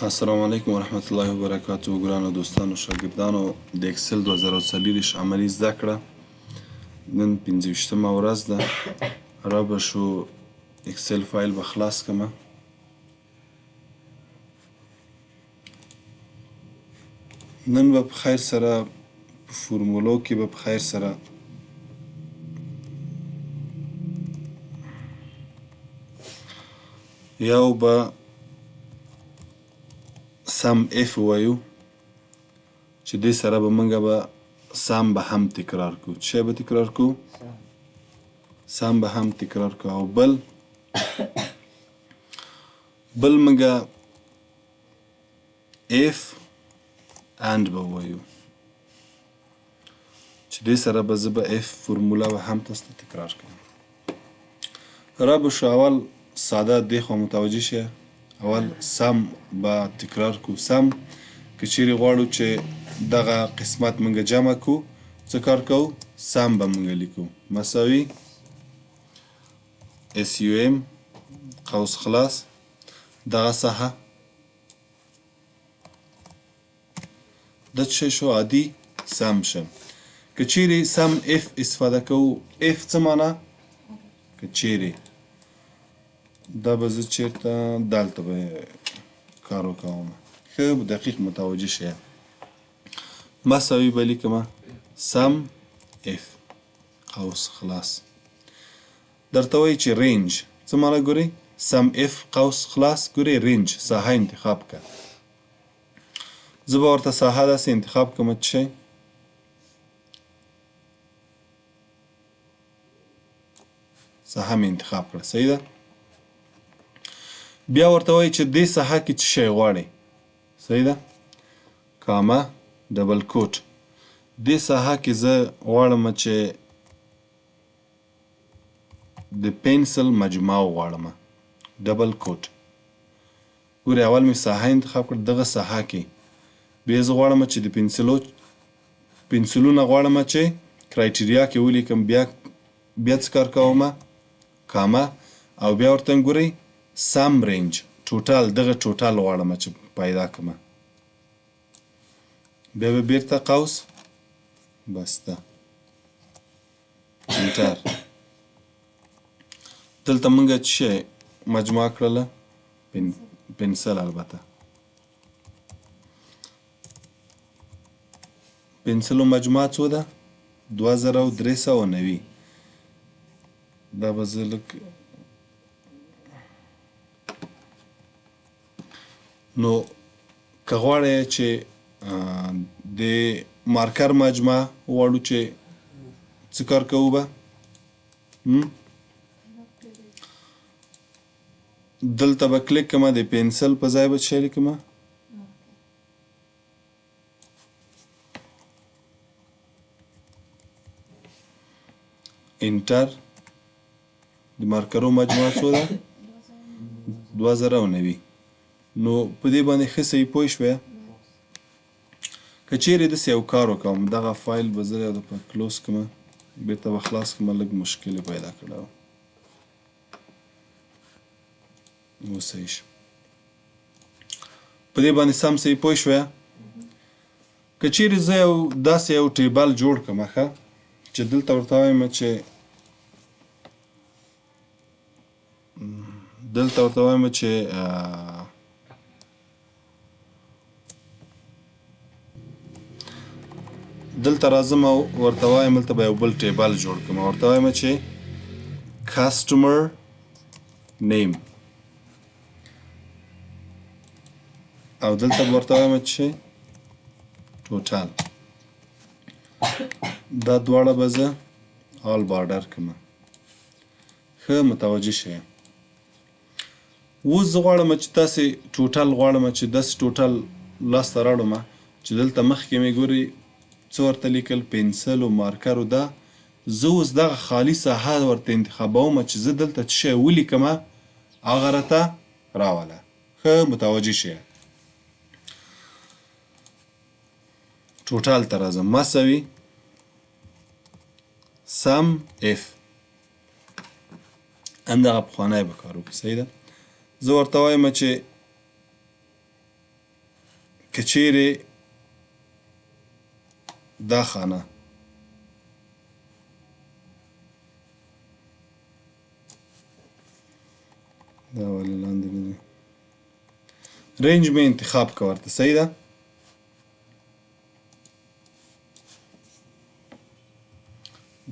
السلام علیکم ورحمت الله وبرکاته ګرانو دوستانو شاګردانو د اکسل 2024 عملي زده کړه نن 25مه ورځ ده. را به شو اکسل فایل به خلاص کړم. نن به په خیر سره په فورمولو کې به په خیر سره یو به سم اف وایو چې دې سره به موږ به سم به هم تکرار کو. څه به تکرار کو؟ سم به هم تکرار کو. او بل بل موږ اف اند به وایو چې دې سره به زه به اف فورموله به هم تاسو ته تکرار کړم. را به شو اول ساده دې خوا متوجه شه. اول سم به تکرار کو. سم که چیرې غواړو چې دغه قسمت موږ جمع کو څه کار کوو؟ سم به موږ لیکو مساوي SUM قوس خلاص دغه ساحه د څه شو؟ عادي سم شه. که چیرې سم اف استفاده کوو، اف څه معنا؟ که چیرې دا به زه چیرته دلته به کار وکوم. ښه دقیق متوجه شئ. مساوي به لیکم سم اف قوس خلاص. درته وایي چې رینج څه معنا؟ ګورئ سم اف قوس خلاص، ګورئ رینج ساحه انتخاب که. زه به ورته ساحه داسې انتخاب کړم چې ساحه مې انتخاب کړه. صحیح ده. بیا ورته وایي چې دې ساحه کې څه شی غواړې. صحیح ده. کامه ډبل کوټ دې ساحه کې زه غواړم چې د پنسل مجموعه وغواړم. ډبل کوټ ګورې اول مې ساحه انتخاب کړه. دغه ساحه کې بیا زه غواړم چې د پنسلونه غواړم چې کرایټریا کې ولیکم. بیا بیا څه کار کوم؟ کامه او بیا ورته ګورئ سم رینج ټوټل، دغه ټوټل غواړم چې پیدا کړم. بیا به بیرته قوس بسته انټر. دلته موږ څه شی مجموعه کړله؟ پنسل. البته پنسلو مجموعه څو ده؟ 2390. دا به زه لږ نو که غواړئ چې د مارکر مجموعه وغواړو چې څه کار کوو به؟ دلته به کلیک کړم، د پنسل په ځای به څه لیکم؟ انټر. د مارکرو مجموعه څو ده؟ 2090. نو په دې باندې ښه صحیح پوه شوې؟ که چیرې داسې یو کار وکړم، دغه فایل به زه یو دفعه کلوز کړم، بیرته به خلاص کړم، لږ مشکل یې پیدا کړی اوس صحیح شو. په دې باندې سم صحیح پوه شوې؟ که چیرې زه یو داسې یو ټیبل جوړ کړم، ښه چې دلته ورته وایم چې دلته ورته وایم چې دلته راځم او ورته وایم دلته به یو بل ټیبل جوړ کړم. ورته وایم چې کسټمر نیم او دلته به ورته وایم چې ټوټل. دا دواړه به زه آل بارډر کړم. ښه متوجه شئ. اوس زه غواړم چې تاسې ټوټل غواړم چې داسې ټوټل لاسته راوړم چې دلته مخکې مې ګورئ څه ورته لیکل، پنسل او مارکر او دا. زه اوس دغه خالي ساحه ورته انتخابوم چې زه دلته څه شی ولیکم هغه راته راوله. ښه متوجه شئ. ټوټل ته راځم، مساوي سم اف همدغه پخوانی به کار وکړو. صحیح ده. زه ورته وایم چې که چیرې دا خانه دا ولې لاندې نه دی؟ رینج مې انتخاب که ورته، صحیح ده.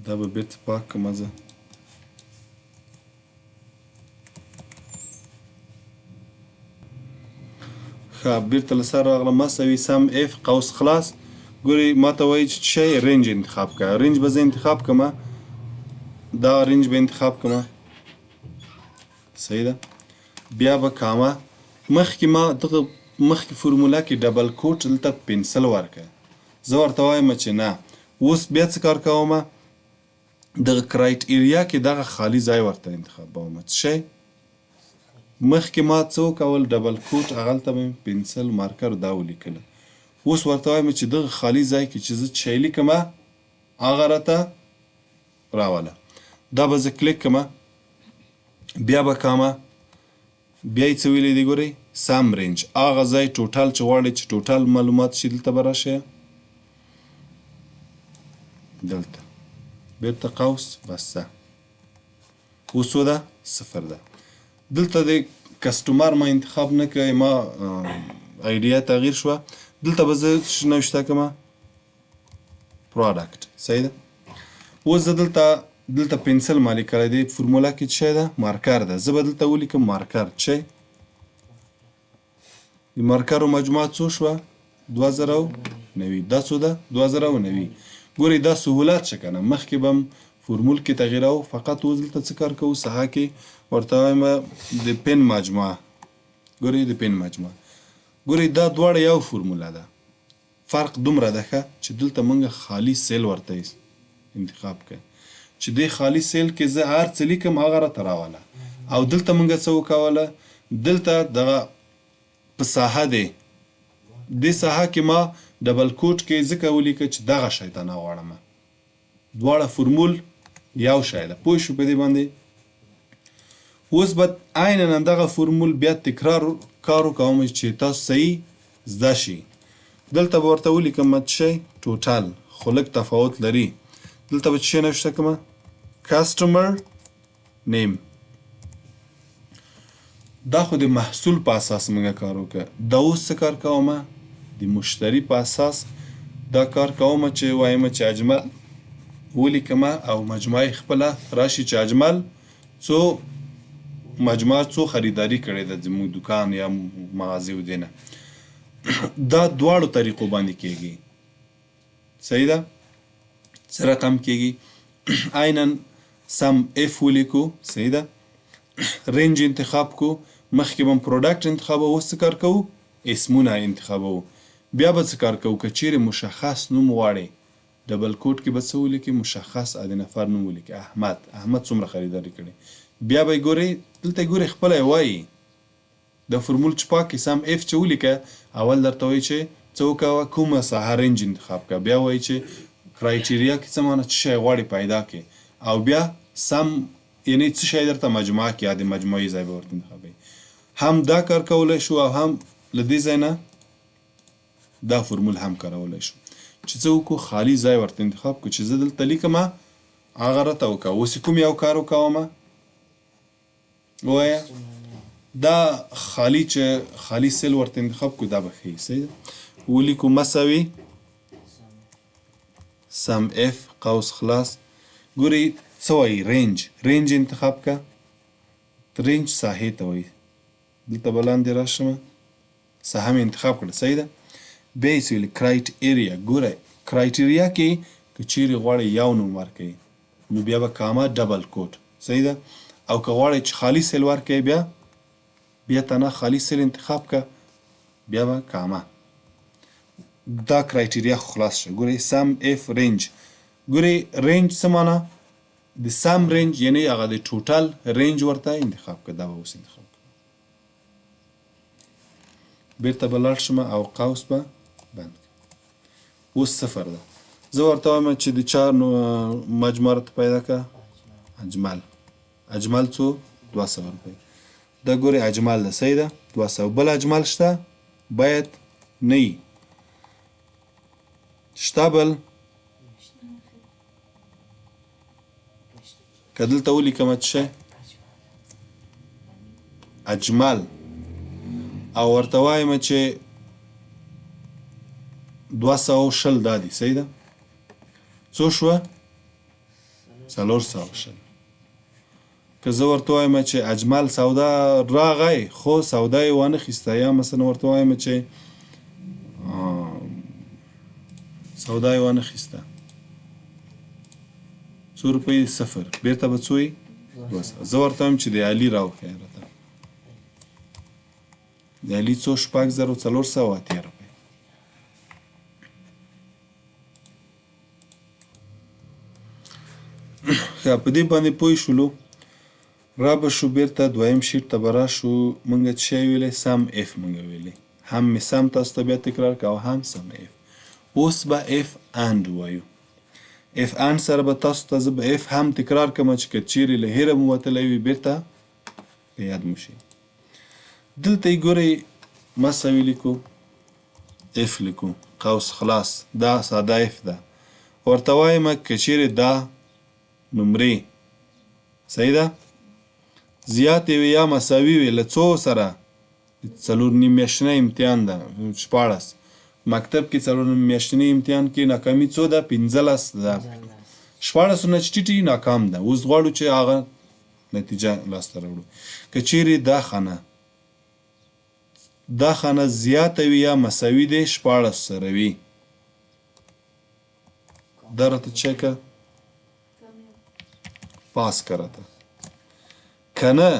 دا به بیرته پاک کړم زه. ښه، بیرته له سره راغلم. مساوي سم اف قوس خلاص. ګوري ما ته وایي چې شی رینج انتخاب کړه. رینج به زه انتخاب کړم، دا رینج به انتخاب کړم، صحیح ده. بیا به کامه. مخکې ما دغه مخکې فورموله کې ډبل کوټ دلته پنسل ورکړه، زه ورته وایم چې نه، اوس بیا څه کار کوم؟ دغه کرایټ ایریا کې دغه خالی ځای ورته انتخابوم. څه شی؟ مخکې ما څه وکول؟ ډبل کوټ هغلته مې پنسل مارکر دا ولیکله. اوس ورته وایم چې دغه خالی ځای کې چې زه څه شی لیکم هغه راته راوله. دا به زه کلیک کړم، بیا به کامه. بیا یې څه ویلي دي؟ ګورئ، سم رینج، هغه ځای ټوټل چې غواړئ چې ټوټل معلومات شي دلته به راشي. دلته بیرته قوس بسته. اوس څو ده؟ صفر ده. دلته د کسټمر ما انتخاب نه کړی، ما ایډیا تغییر شوه. دلته به زه څه نوشته کړم؟ پروډکټ، صحیح ده. اوس زه دلته پنسل ما لیکلی دی، فورموله کې څه شی ده؟ مارکر ده. زه به دلته ولیکم مارکر. څه شی؟ د مارکرو مجموعه څو شوه؟ 2090. دا څو ده؟ 2090. ګورئ دا سهولت شه که نه، مخکې به هم فورمول کې تغییراو، فقط اوس دلته څه کار کوو؟ ساحه کې ورته وایم د پن مجموعه. ګورئ د پن مجموعه، ګورئ دا دواړه یو فورموله ده، فرق دومره ده ښه چې دلته مونږ خالی سیل ورته انتخاب کړ چې دې خالی سیل کې زه هر څه لیکم هغه راته راوله. او دلته مونږ څه وکوله؟ دلته دغه په ساحه دی، دې ساحه کې ما ډبل کوټ کې ځکه ولیکه چې دغه شی ته نه غواړم. دواړه فورمول یو شی ده، پوه شو په دې باندې؟ اوس به عینا همدغه فورمول بیا تکرار کار وکوم چې تاسو صحیح زده شي. دلته به ورته ولیکم څه شی؟ ټوټل، خو لږ تفاوت لري. دلته به څه شی نوشته کړم؟ کسټمر نیم. دا خو د محصول په اساس موږ کار وکړه. دا اوس څه کار کوم؟ د مشتری په اساس دا کار کوم چې وایم چې اجمل ولیکم او مجموعه خپله راشي چې اجمل څو مجموعه څو خریداري کړې ده زموږ دکان یا مغازې ودینه. دا دواړو طریقو باندې کیږي، صحیح ده؟ څه رقم کیږي؟ عینا سم اف ولیکو، صحیح ده؟ رینج انتخاب کو، مخکې به پروډکټ انتخابوو، اوس څه کار کوو؟ اسمونه انتخابوو. بیا به څه کار کوو؟ که چیرې مشخص نوم غواړئ ډبل کوټ کې به څه ولیکي؟ مشخص د نفر نوم ولیکي، احمد. احمد څومره خریداري کړې؟ بیا به یې ګورئ دلته یې ګورئ خپله یې وایي د فورمول چې پاک کړي سم اف چې ولیکه، اول درته وایي چې څه وکوه، کومه ساحه رینج انتخاب کړه، بیا وایي چې کرایټیریا کې څه معنی څه شی غواړي پیدا کړي، او بیا سم یعنی څه شی درته مجموعه کې یا د مجموعې ځای به ورته انتخابوي. هم دا کار کولی شو او هم له دې ځای نه دا فورمول هم کارولی شو چې څه وکړو؟ خالی ځای ورته انتخاب کړو چې زه دلته لیکم هغه راته وکړه. اوس یې کوم یو کار وکوم؟ ووایه. دا خالی چې خالی سیل ورته انتخاب کړو دا به ښه وي، صحیح ده؟ ولیکو مساوي سم اف قوس خلاص. ګورئ څه وایي؟ رینج، رینج انتخاب که، رینج ساحې ته وایي. دلته به لاندې راشم، ساحه مې انتخاب کړه، صحیح ده؟ بیا یې څه ویلي؟ کرایټ ایریا. ګوره کرایټریا کې که چیرې غواړئ یو نوم ورکړئ نو بیا به کامه ډبل کوټ، صحیح ده؟ او که غواړئ چې خالی سیل ورکړئ بیا تنها خالی سیل انتخاب که، بیا به کامه. دا کرایټریا خو خلاص شو. ګورئ سم اف رینج، ګورئ رینج څه معنا؟ د سم رینج یعنی هغه د ټوټل رینج ورته انتخاب که، دا به اوس انتخاب کړم. بیرته به لاړ شم او قوس به بند کړم. اوس صفر ده. زه ورته وایم چې د چا نو مجموعه راته پیدا کړه؟ اجمل. اجمل څو؟ 200 روپۍ. دا ګورئ اجمل ده، صحیح ده؟ 200. بل اجمل شته؟ باید نه وي. شته بل؟ که دلته ولیکم څه شی؟ اجمل. او ورته وایم چې 220 دا دي، صحیح ده؟ څو شوه؟ 420. که زه ورته وایم چې اجمل سودا راغی خو سودا یې وانه خیسته، یا مثلا ورته وایم چې سودا یې وانه خیسته، څو روپۍ؟ 0. بیرته به څو یې؟ 200. زه ورته وایم چې د علي راوښیه راته. د علي څو؟ 6480 روپۍ. ښه، په دې باندې پوه شولو. را به شو بیرته دویم شیټ ته به راشو. مونږ څه شی ویلی؟ سم اف مونږ ویلی. هم مې سم تاسو ته بیا تکرار که او هم سم اف. اوس به اف اند وایو. اف اند سره به تاسو ته زه به اف هم تکرار کوم چې که چیرې له هېره مو وتلی وي بیرته په یاد مو شي. دلته یې ګورئ، مساوي لیکو، اف لیکو، قوس خلاص. دا ساده اف ده. ورته وایم که چیرې دا نمرې، صحیح ده، زیاتې وي یا مساوي وي له څو سره؟ 4.5 میاشتنی امتحان ده، 16. مکتب کې 4.5 میاشتنی امتحان کې ناکامي څو ده؟ 15 ده. 16 نه چې ټیټي ناکام ده. اوس غواړو چې هغه نتیجه لاسته راوړو. که چیرې دا خانه زیاته وي یا مساوي دی 16 سره وي، دا راته څه که پاس که راته، که نه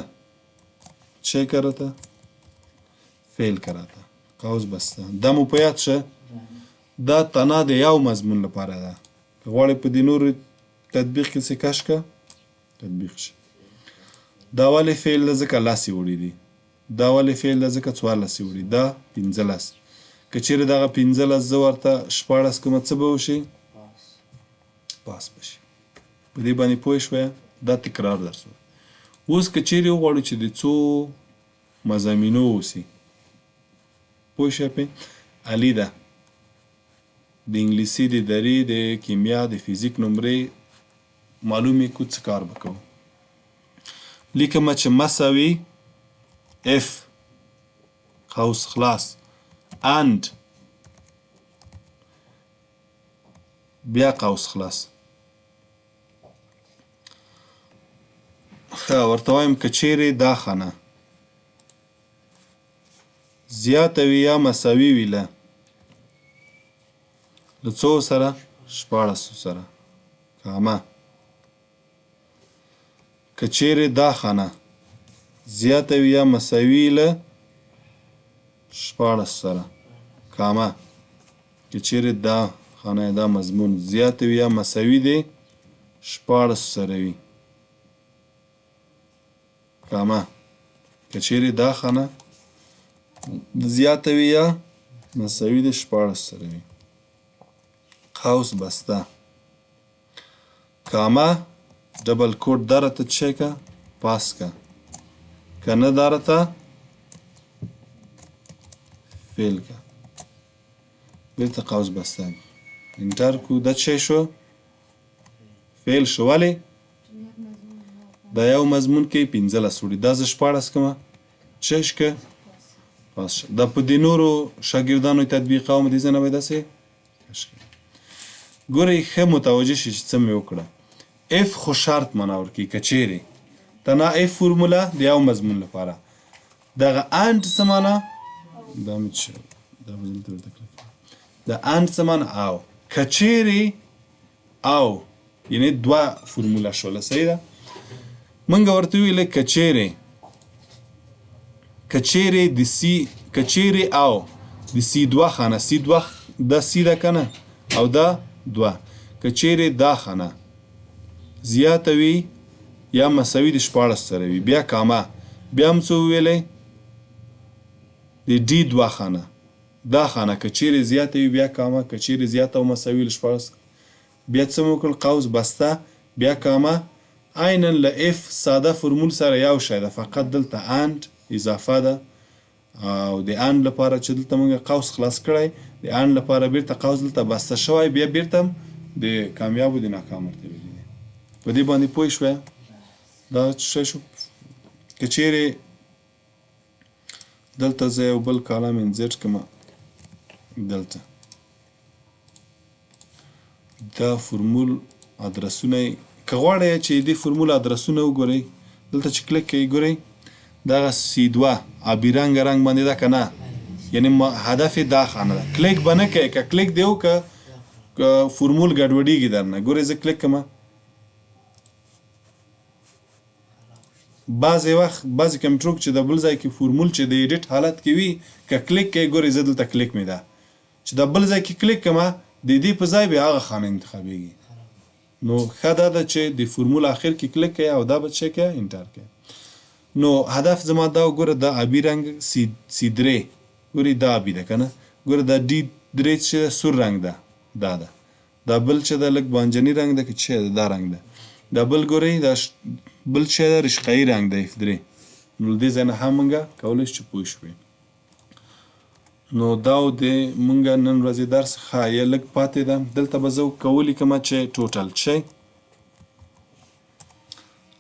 څه که راته فیل که راته. قوس بسته. دا مو په یاد شه. دا تنها د یو مضمون لپاره ده. که غواړې په دې نورو تطبیق کې څه کش که تطبیق شي. دا ولې فعل ده؟ ځکه 10 یې وړي دي. دا ولې فعل ده؟ ځکه 14 یې وړي. دا 15. که چیرې دغه 15 زه ورته 16 کومه، څه به وشي؟ پاس به شي. په دې باندې پوه شوې؟ دا تکرار درس و. اوس که چیرې وغواړو چې د څو مضامینو اوسي، پوه شوې پې؟ علي ده د انګلیسي، د دري، د کیمیا، د فزیک نمرې معلومې کو، څه کار به کوو؟ لیکم چې مساوي اف قوس خلاص اند بیا قوس خلاص. ښه، ورته وایم که چیرې دا خانه زیاته وي یا مساوي وي له څو سره؟ 16 سره، کامه. که چیرې دا خانه زیاته وي یا مساوي له 16 سره، کامه. که چیرې دا خانه دا مضمون زیاته وي یا مساوي دی 16 سره وي، کامه. که چیرې دا خانه زیاته وي یا مساوي دی 16 سره وي، قوس بسته، کامه، ډبل کوټ. دا راته څه که پاس که، که نه دا راته فیل که. بیرته قوس بسته، انټر کو. دا څه شو؟ فیل شو. ولې؟ دا یو مضمون کې 15 وړي، دا زه 16 کومه، څه که پاس شه. دا په دې نورو شاګردانو تطبیقوم، دې ځای نه به داسې ګورئ. ښه متوجه شئ چې څه مې وکړه. اف خو شرط معنا ورکوي، که چیرې تنها اف فرموله د یو مضمون لپاره. دغه اند څه معنا؟ دا مې څه دا به دلته ورته کړم. د اند څه معنا؟ او که چیرې او، یعنی دوه فرموله شوله، صحیح ده؟ مونږ ورته وویل که چیرې د سی، که چیرې او د سی دوه خانه، سی دوه دا سی ده که نه، او دا دوه، که چیرې دا خانه زیاته وي یا مساوي د 16 سره وي، بیا کامه. بیا هم څه وویلې؟ د ډي دوه خانه، دا خانه که چیرې زیاته وي بیا کامه، که چیرې زیاته او مساوي له 16، بیا څه مو وکړل؟ قوس بسته، بیا کامه. عینا له اف ساده فرمول سره یو شی ده، فقط دلته اند اضافه ده. او د and لپاره چې دلته مونږ قوس خلاص کړی، د and لپاره بیرته قوس دلته بسته شوی، بیا بیرته د کامیاب او د ناکام ورته ویلي دي. په دې باندې پوه شوې؟ دا څه شو؟ که چیرې دلته زه یو بل کالم انزرټ کړم، دلته دا فرمول ادرسونه، که غواړئ چې دې فرمول ادرسونه وګورئ، دلته چې کلیک کوئ ګورئ دغه سی 2 ابي رنګ رنګ باندې ده که نه، یعنی هدف یې دا خانه ده. کلیک به نه کوې، که کلیک دې وکړه فرمول ګډوډېږي درنه. ګورئ زه کلیک کوم، بعضې وخت بعضې کمپیوټرو کې چې د بل ځای کې فرمول چې د ایډیټ حالت کې وي، که کلیک کوې ګورئ زه دلته کلیک مې ده، چې د بل ځای کې کلیک کوم د دې په ځای بیا هغه خانه انتخابېږي. نو ښه دا ده چې د فرمول اخر کې کلیک کوې او دا به څه کوې، انټر کوې. نو هدف زما دا وګوره، دا ابي رنګ سی 3 ګورې دا ابي ده که نه، ګوره دا ډي 3 چې ده سور رنګ ده، دا ده. دا بل چې ده لږ بانجاني رنګ ده که چې ده دا رنګ ده. دا بل ګورئ دا بل چې ده رشقهيي رنګ ده اف 3. نو له دې ځای نه هم موږ کولی شو چې پوه شو. نو دا و د موږ نن ورځې درس. ښه یې لږ پاتې ده، دلته به زه که ولیکم چې ټوټل شی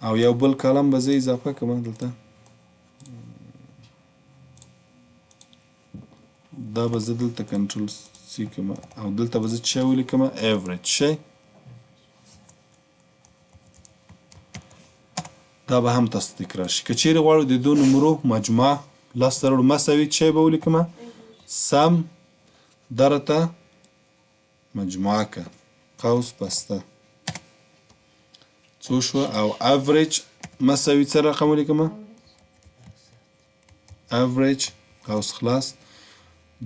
او یو بل کالم به زه اضافه کړم دلته، دا به زه دلته کنټرول سی کړم او دلته به زه څه ولیکم، ایوریج شی. دا به هم تاسو ته تکرار شي. که چیرې غواړو د دوو نمرو مجموعه لاسته راوړو، مساوي څه به ولیکم، سم دا راته مجموعه که قوس بسته څو شوه، او ایوریج مساوي څه رقم ولیکم، ایوریج قوس خلاص،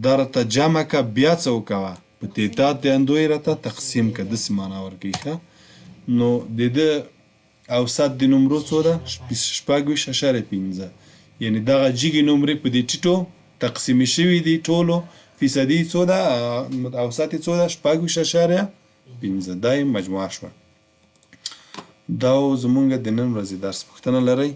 دا راته جمع که بیا څه وکوه په تعداد د اندو یې راته تقسیم که، داسې معنا ورکوي. ښه نو د ده اوسط د نمرو څو ده، 26.5، یعنی دغه جګې نمرې په دې ټیټو تقسیمې شوي دي، ټولو فیصدي څو ده، اوسط یې څو ده، 26.5، دا یې مجموعه شوه. دا و زمونږ د نن ورځې درس. پوښتنه لرئ؟